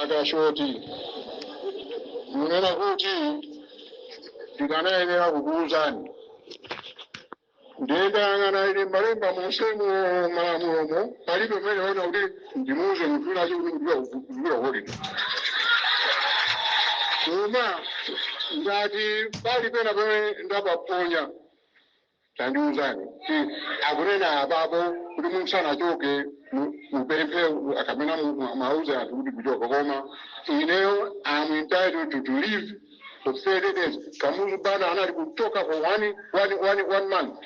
Akashoti munena kuti ndikanayenera kukuuzani. Ndendayang'ana ine malemba monsemo, malamulomo palibe pamene ona kuti ndimuuze munthu wina acho kuti kupita holiday. Koma ngati pali pena pamene ndapaponya, tandiuzani. Akunena apapo kuti musanachoke mupemphe kapena mwauze anthu kuti kuchoka, koma ineyo am entitled to leave for 30 days. Kamuzu Banda anali kuchoka for one month.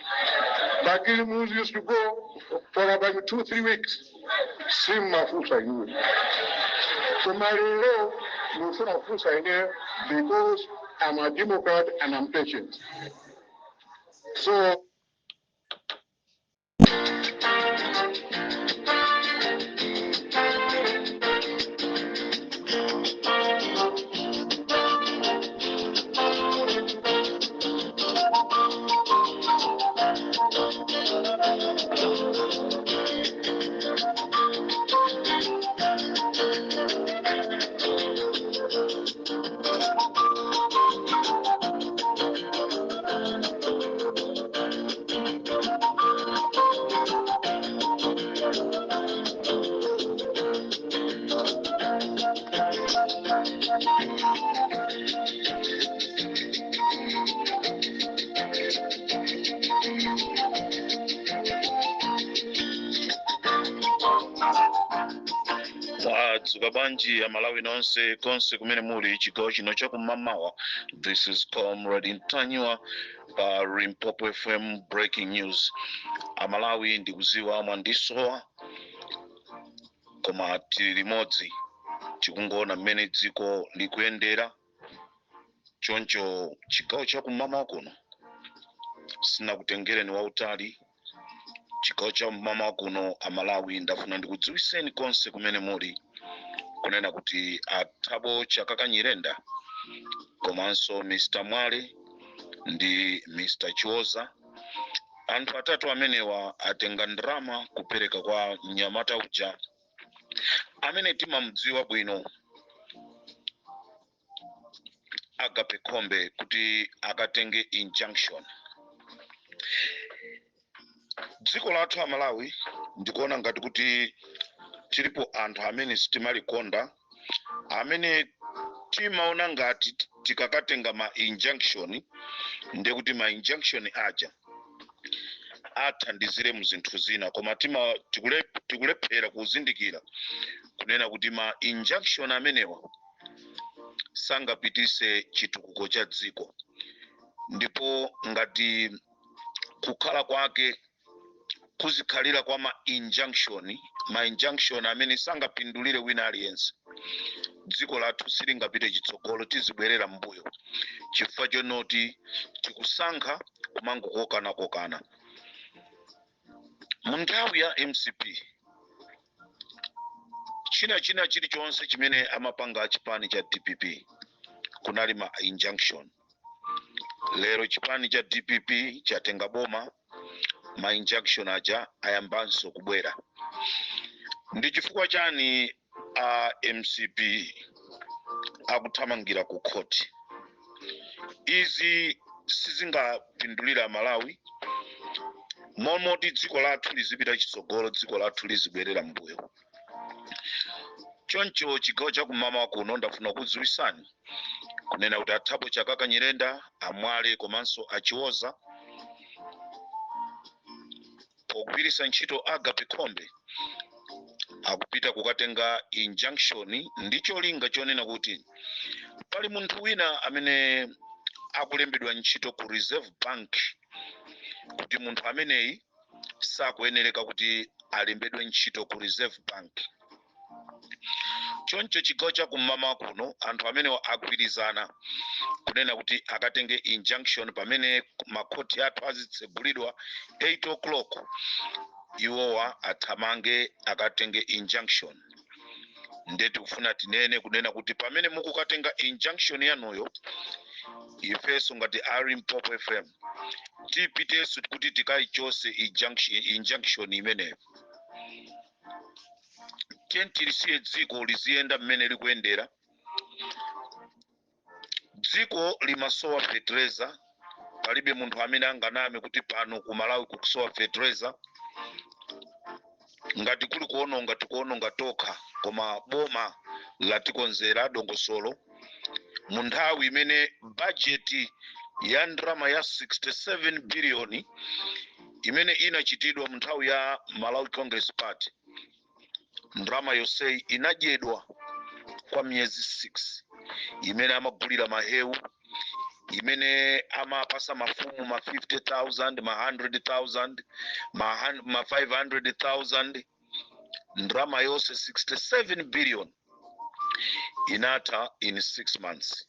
Bakili Muluzi used to go for about 2-3 weeks. Simmafunsa inuyo, koma lero mufuna kufunsa ineyo because I'm a Democrat and I'm patient. So Mwadzuka bwanji Amalawi nonse konse kumene muli chigawo chino chakumamawa? This is Comrade Ntanyiwa pa Limpopo FM. Breaking news, Amalawi, ndikuziwa mwandisowa, koma tili limodzi, tikungoona mmene dziko likuyendera. Choncho chigawo chakumamawa kuno sinakutengereni wautali. Chigawo cha mmamawa kuno, Amalawi, ndafuna ndikudziwiseni konse kumene muli kunena kuti aThabo Chakaka Nyirenda komanso Mr Mwale ndi Mr Chioza, anthu atatu amenewa atenga ndalama kupereka kwa mnyamata uja amene timamudziwa bwino, Agape Khombe, kuti akatenge injunction. Dziko lathu, Amalawi, ndikuona ngati kuti tilipo anthu amene sitimalikonda, amene timaona ngati tikakatenga ma injunction ndekuti ma injunction aja athandizire mu zinthu zina, koma tikulephera kuzindikira kunena kuti ma injunction amenewa sangapitise chitukuko cha dziko, ndipo ngati kukhala kwake kuzikhalira kwa ma injunction, ma injunction amene sangapindulire wina aliyense, dziko lathu silingapite chitsogolo, tizibwerera mbuyo chifukwa chonoti tikusankha kumangokokanakokana. Mu nthawi ya MCP, china chilichonse chimene amapanga chipani cha DPP kunali ma injunction. Lero chipani cha DPP chatenga boma, ma injunction aja ayambanso kubwera. Ndi chifukwa chani a MCP akuthamangira ku khoti? Izi sizingapindulira Malawi. Momoti dziko lathu lizipita chitsogolo, dziko lathu lizibwerera mbuyo. Choncho chigawo chakummawa kuno ndafuna kudziwisani kunena kuti aThabo Chakaka Nyirenda, aMwale komanso aChioza, pogwiritsa ntchito Agape Khombe, akupita kukatenga injunction ndi cholinga chonena kuti pali munthu wina amene akulembedwa ntchito ku Reserve Bank, kuti munthu ameneyi sakuyenereka kuti alembedwe ntchito ku Reserve Bank. Choncho chigawo chakummawa kuno anthu amenewa agwirizana kunena kuti akatenge injunction pamene makhoti athu azitsegulidwa 8 o'clock, iwowa athamange akatenge injunction. Nde tikufuna tinene kunena kuti pamene mukukatenga injunction yanuyo, ifenso ngati a Limpopo FM tipitenso kuti tikayichose injunction imeneyo. Tiyeni tilisiye dziko liziyenda mmene likuyendera. Dziko limasowa fetereza. Palibe munthu amene anganame kuti pano ku Malawi kukusowa fetereza. Ngati kuli kuononga, tikuononga tokha, koma boma latikonzera dongosolo mu nthawi imene bajeti ya ndalama ya 67 biliyoni imene inachitidwa mu nthawi ya Malawi Congress Party, ndalama yonseyi inadyedwa kwa miyezi 6, imene amagulira mahewu, imene amapasa mafumu ma 50,000, ma 100,000, ma 500,000. Ndalama yonse 67 billion inatha in 6 months.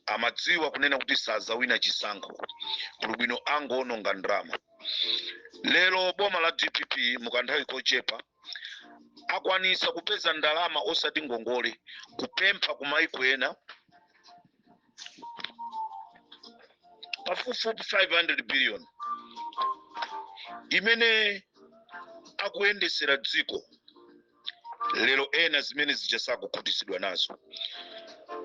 Amadziwa kunena kuti sazawina chisankho, kuli bwino angoononga ndalama. Lero boma la DPP mukanthawi kochepa akwanisa kupeza ndalama, osati ngongole, kupempha kumaiko ena pafupifupi 500 billion imene akuyendesera dziko lero. Ena zimene zija sakukhutisidwa nazo.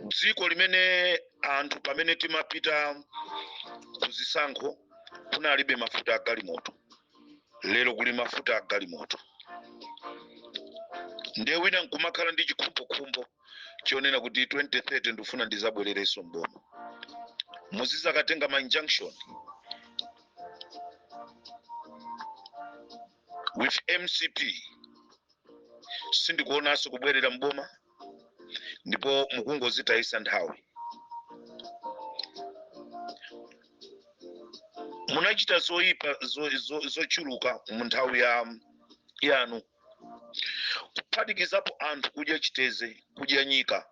Dziko limene anthu pamene timapita kuzisankho kunalibe mafuta a galimoto, lero kuli mafuta a galimoto. Ndiye wina nkumakhala ndi chikhumbokhumbo chonena kuti 2030 ndifuna ndizabwererenso mboma, muzizakatenga ma injunction with MCP. Sindikuonanso kubwerera mboma, ndipo mukungozitayisa nthawi. Munachita zoyipa zochuluka mu nthawi yanu, kuphatikizapo anthu kudya chiteze, kudya nyika,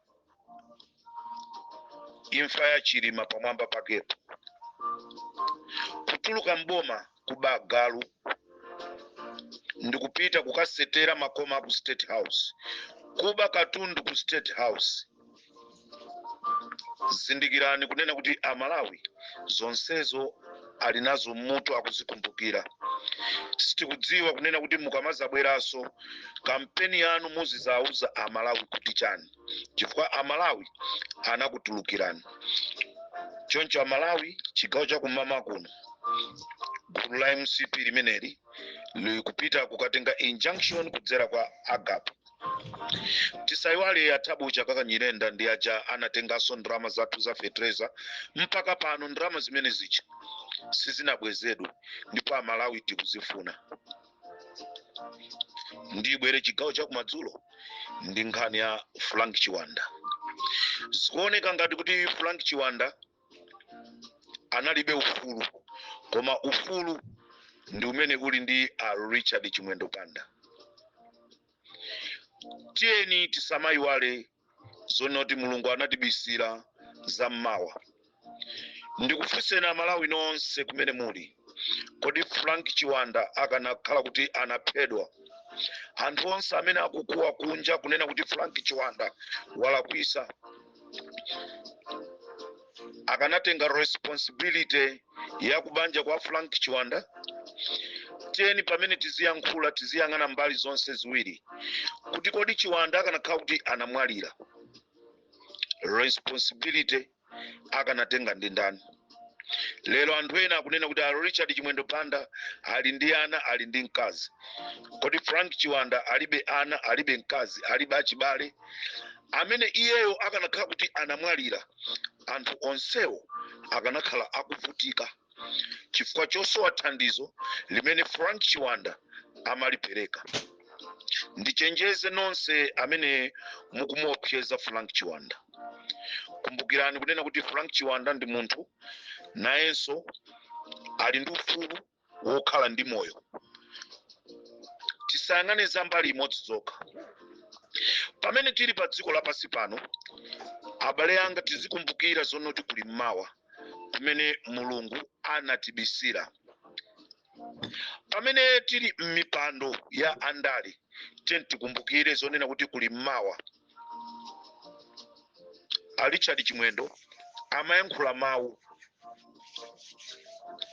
imfa ya Chilima pamwamba pakepo, kutuluka mboma kuba galu ndikupita kukasetera makoma ku State House, kuba katundu ku State House. Zindikirani kunena kuti Amalawi zonsezo ali nazo mmutu, akuzikumbukira. Sitikudziwa kunena kuti mukamazabweranso kampeni yanu muzizauza Amalawi kuti chani, chifukwa Amalawi anakutulukirani. Choncho Amalawi, chigawo chakumama kuno, gulu la MCP limeneli likupita kukatenga injunction kudzera kwa AGAP. Tisayiwale a Thabo Chakaka Nyirenda ndi aja anatenganso ndalama zathu za fetereza. Mpaka pano ndalama zimene zicha sizinabwezedwe, ndipo Amalawi tikuzifuna. Ndibwere chigawo chakumadzulo ndi nkhani ya Frank Chiwanda. Zikuoneka ngati kuti Frank Chiwanda analibe ufulu, koma ufulu ndi umene uli ndi a Richard Chimwendo Banda. Tiyeni tisamayiwale zonoti Mulungu anatibisira za mmawa. Ndikufunseni Amalawi nonse kumene muli, kodi Frank Chiwanda akanakhala kuti anaphedwa, anthu onse amene akukuwa kunja kunena kuti Frank Chiwanda walakwisa akanatenga responsibility ya kubanja kwa Frank Chiwanda? Tiyeni pamene tiziyankhula tiziyang'ana mbali zonse ziwiri, kuti kodi Chiwanda akanakhala kuti anamwalira, responsibility akanatenga ndi ndani? Lero anthu ena akunena kuti a Richard Chimwendo Banda ali ndi ana, ali ndi mkazi. Kodi Frank Chiwanda alibe ana, alibe mkazi, alibe achibale? Amene iyeyo akanakhala kuti anamwalira, anthu onsewo akanakhala akuvutika chifukwa chosowa thandizo limene Frank Chiwanda amalipereka. Ndichenjeze nonse amene mukumuopseza Frank Chiwanda, kumbukirani kunena kuti Frank Chiwanda ndi munthu, nayenso ali ndi ufulu wokhala ndi moyo. Tisayang'ane za mbali imodzi zokha pamene tili pa dziko lapansi pano. Abale anga, tizikumbukira zonoti kuli mmawa kumene Mulungu anatibisira. Pamene tili m'mipando ya andale, tiyeni tikumbukire zonena kuti kuli mmawa. A Richard Chimwendo amayankhula mawu,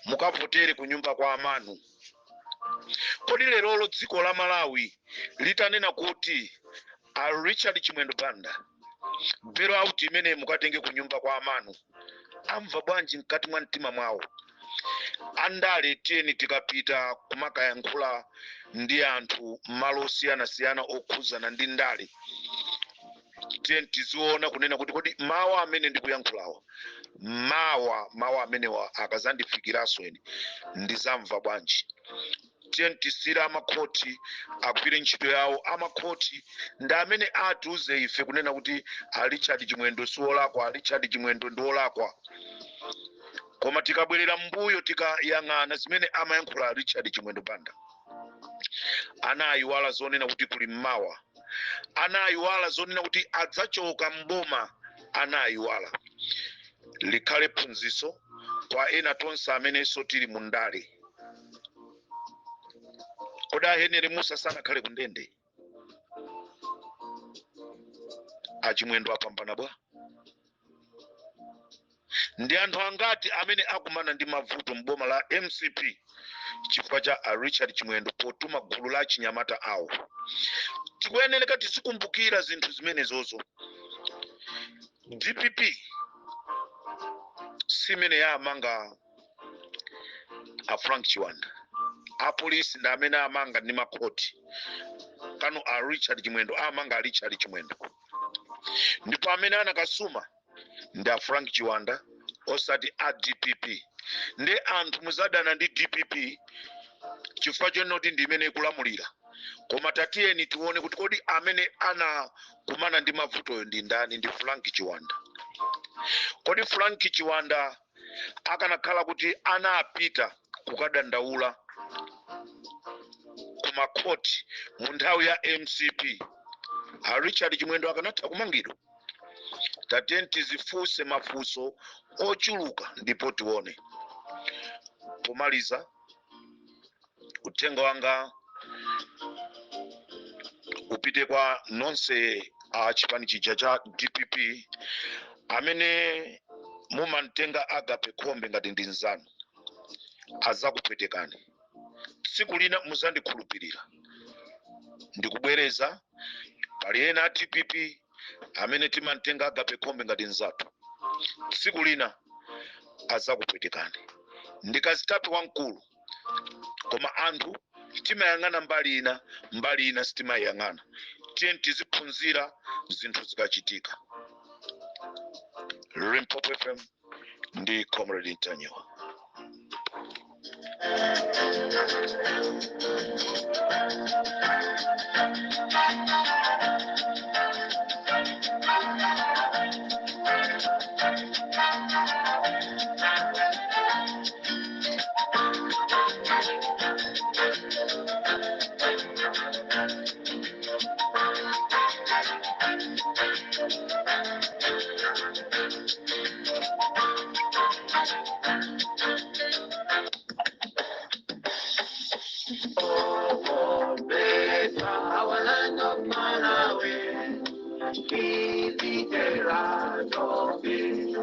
mukavotere ku nyumba kwa amanu. Kodi lerolo dziko la Malawi litanena kuti a Richard Chimwendo Banda bail out imene mukatenge ku nyumba kwa amanu, amva bwanji mkati mwa mtima mwawo? Andale, tiyeni tikapita kumakayankhula ndi anthu malo osiyanasiyana okhuzana ndi ndale, tiyeni tiziona kunena kuti kodi mawu amene ndikuyankhulawa mawa, mawu amenewa akazandifikiranso ine ndizamva bwanji? Tiyeni tisiyire amakhoti agwire ntchito yawo. Amakhoti ndi amene atiuze ife kunena kuti a Richard Chimwendo si wolakwa, a Richard Chimwendo ndi wolakwa. Koma tikabwerera mbuyo, tikayang'ana zimene amayankhula a Richard Chimwendo Banda, anayiwala zonena kuti kuli mmawa, anayiwala zonena kuti adzachoka mboma, anayiwala. Likhale phunzitso kwa ena tonse amenenso tili mu ndale. Kodi a Henry Musa sanakhale ku ndende? Achimwendo apambana bwa? Ndi anthu angati amene akumana ndi mavuto mboma la MCP chifukwa cha a Richard Chimwendo potuma gulu la chinyamata awo? Tikuyenereka tizikumbukira zinthu zimenezozo. DPP simene yamanga a Frank Chiwanda, apolisi ndi amene amanga ndi makhoti. Kano a Richard Chimwendo amanga a Richard Chimwendo, ndipo amene anakasuma ndi a Frank Chiwanda, osati a DPP. Ndi anthu muzadana ndi DPP chifukwa chonoti ndi imene ikulamulira, koma tatiyeni tione kuti kodi amene anakumana ndi mavutoyo ndi ndani? Ndi Frank Chiwanda. Kodi Frank Chiwanda akanakhala kuti anapita kukadandaula kumakhoti mu nthawi ya MCP, a Richard Chimwendo akanatha kumangidwa? Tatiyeni tizifunse mafunso ochuluka ndipo tione. Pomaliza, uthenga wanga upite kwa nonse a chipani chija cha DPP amene mumamtenga Agape Khombe ngati ndi nzanu. Azakupwetekani tsiku lina, muzandikhulupirira. Ndikubwereza, pali ena a DPP amene timamtenga Agape Khombe ngati nzathu, tsiku lina azakupwetekani. Ndikazitape wamkulu, koma anthu timayang'ana mbali ina, mbali ina sitimayang'ana. Tiye tiziphunzira zinthu zikachitika. Limpopo FM ndi Comrade Ntanyiwa. Our land of Malawi is the land of peace.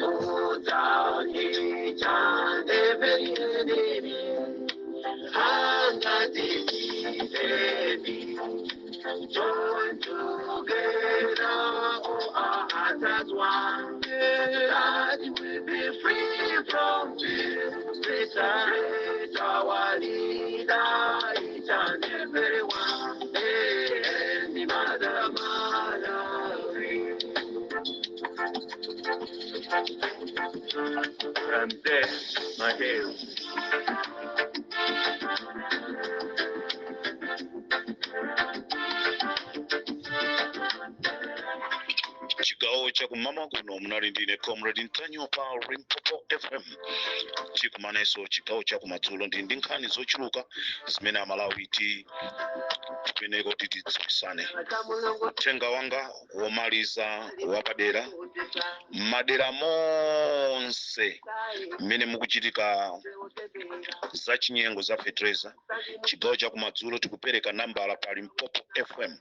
Put down each and every enemy and the Join together, all our hearts as one, that we be free from fear. Celebrate our leader, each and every one. And the mother Malawi. From there, my hail. Chigawo chakumama kuno munali ndine Comrade Ntanyiwa pa Limpopo FM. Tikumanenso chigawo chakumadzulo ndi nkhani zochuluka zimene Amalawi ti tipeneko kuti tidziwisane. Uthenga wanga womaliza wapadera, madera monse mmene mukuchitika za chinyengo za fetereza, chigawo chakumadzulo tikupereka nambala pa Limpopo FM.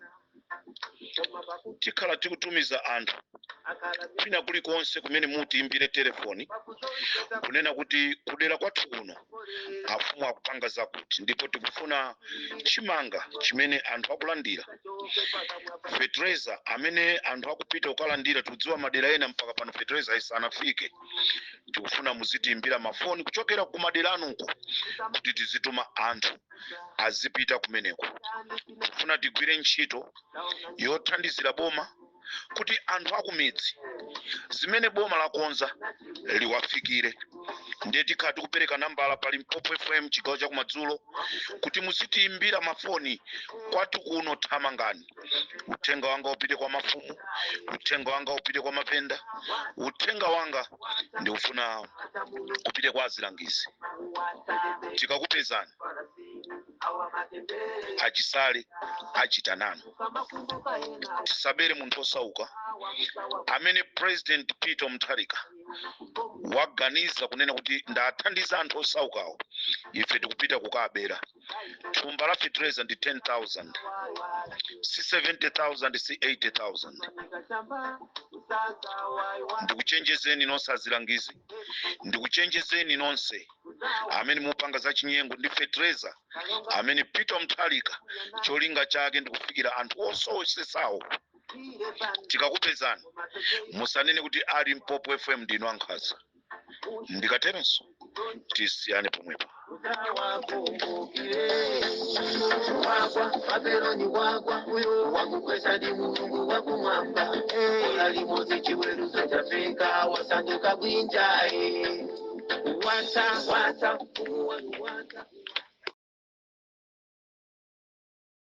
Tikhala tikutumiza anthu kwina kulikonse kumene mutiimbire telefoni kunena kuti kudera kwathu kuno Afumu akupanga zakuti, ndipo tikufuna chimanga chimene anthu akulandira, fetereza amene anthu akupita kukalandira. Tikudziwa madera ena mpaka pano fetereza isanafike. Tikufuna muzitiimbira mafoni kuchokera ku madera anuko kuti tizituma anthu azipita kumeneko. Tikufuna tigwire ntchito yothandizira boma kuti anthu akumidzi zimene boma lakonza liwafikire. Ndiye tikhala tikupereka nambala pa Limpopo FM chigawo chakumadzulo kuti muzitiimbira mafoni kwathu kuno. Thamangani, uthenga wanga upite kwa mafumu, uthenga wanga upite kwa mapenda, uthenga wanga ndikufuna upite kwa azilangizi. Tikakupezani, achisale achita nanu. Tisabere munthu osauka amene President Peter Mutharika waganiza kunena kuti ndathandiza anthu osaukawo, ife tikupita kukabera. Thumba la fetereza ndi 10,000, si 70,000, si 80,000. Ndikuchenjezeni nonse azilangizi, ndikuchenjezeni nonse amene mupanga za chinyengo ndi fetereza amene Peter Mutharika cholinga chake ndikufikira anthu osowesesawo. Tikakupezani, musanene kuti ali Limpopo FM ndinu ankhanza. Ndikaterenso tisiyane pomwepo. Wakumbukire wagwa Babeloni, wagwa uyo wakukwesa ndi Mulungu wakumwamba. Ola limodzi chiweruzo chafika, wasanduka bwinja. Wata wata, wata.